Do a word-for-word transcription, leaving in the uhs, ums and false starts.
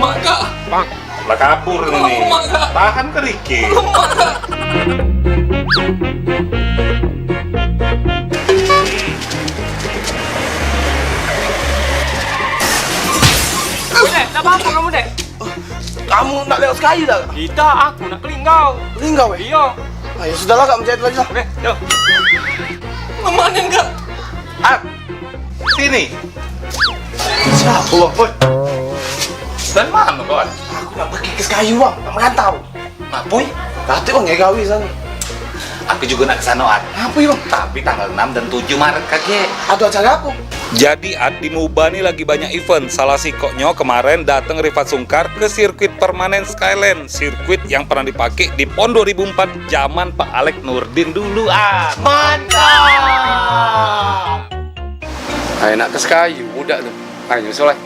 Mak kak. Lah kabur ni. Mak kak. Tahan ke dikit. Mak kak. Dek, tak apa-apa kamu, Dek. Kamu nak lewat sekali dah? Kita, aku nak ke Linggau. Linggau, eh? Iya. Ah, ya sudahlah, kak, mencari lagi lah. Oke, yo. Mamanen, kak. At, sini. Siapa, Bang? Woi. Dari mana, kawan? Aku nak pergi ke Sekayu, Bang. Nak merantau. Ngapoi? Katik, Bang, ya gawe sana. Aku juga nak ke sana, At. Ngapoi, Bang? Tapi tanggal enam dan tujuh Maret kagek. Ada acara apa? Jadi, At, di Muba ni lagi banyak event. Salah sikoknyo kemaren dateng Rifat Sungkar ke sirkuit permanen Skyland, sirkuit yang pernah dipakai di pon dua ribu empat zaman Pak Alek Nurdin dulu, At. Mantap! Ayo nak ke Sekayu, budak tu. Ayo, nyusul, eh.